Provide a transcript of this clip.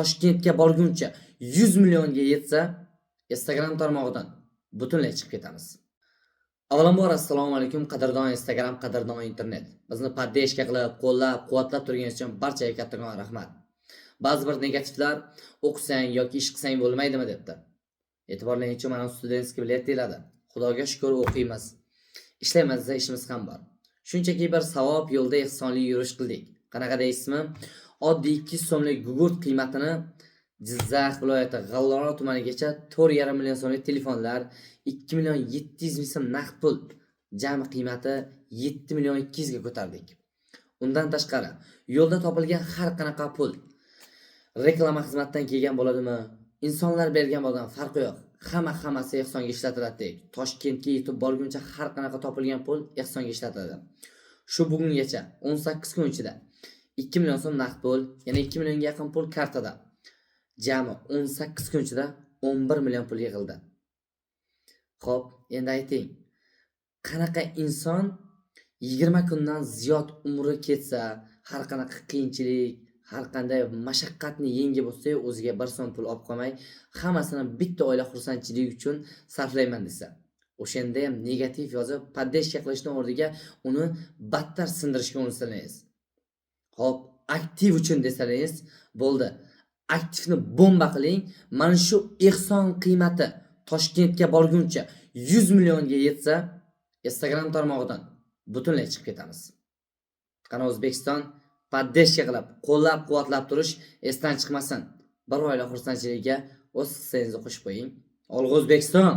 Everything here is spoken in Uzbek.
Toshkentga borguncha 100 millionga yetsa, Instagram tarmog'idan butunlay chiqib ketamiz. Avvalambor, assalomu alaykum, qadrdon Instagram, qadrdon internet. Bizni поддержка qilib, qo'llab, quvvatlab turganingiz uchun barchaga kattakon rahmat. Ba'zi bir negativlar o'qisang yoki ish qilsang bo'lmaydimi debdi. E'tiborlaring uchun mana студентский bilet deyiladi. Xudoga shukur, o'qiymiz. Ishlaymiz, ishimiz ham bor. Shunchaki bir savob yo'lda ehsonli yurish qildik. Qanaqa deysizmi? Oddiy 200 so'mlik gugurt qiymatini Jizzax viloyati G'allaorol tumanigacha 4,5 million so'mlik telefonlar, 2 million 700 ming so'm naqd pul, jami qiymati 7 million 200 ga ko'tardik. Undan tashqari, yo'lda topilgan har qanaqa pul reklama xizmatidan kelgan bo'ladimi, insonlar bergan bo'ladimi, farqi yo'q. Hamma hammasi ehsonga ishlatiladi. Toshkentga yetib borguncha har qanaqa topilgan pul ehsonga ishlatiladi. Shu bugungacha 18 kun ichida 2 million so'm naqd pul, yana 2 millionga yaqin pul kartada. Jami 18 kun ichida 11 million pul yig'ildi. Xo'p, endi ayting. Qanaqa inson 20 kundan ziyod umri ketsa, har qanaqa qiyinchilik, har qanday mashaqqatni yengib o'tsa, o'ziga bir so'm pul olib qolmay, hammasini bitta oila xursandchiligi uchun sarflayman desa, o'shanda ham negativ yozib, поддержка qilishni o'rniga uni battar sindirishga urinsangiz. Xo'p, aktiv uchun desangiz bo'ldi. Aktivni bomba qiling. Mana shu ehson qiymati Toshkentga borguncha 100 millionga yetsa, Instagram tarmog'idan butunlay chiqib ketamiz. Qani O'zbekiston, поддержка qilib, qo'llab-quvvatlab turish esdan chiqmasin. Bir oila xursandchiligiga o'z hissangizni qo'shib qo'ying. Olg'a, O'zbekiston!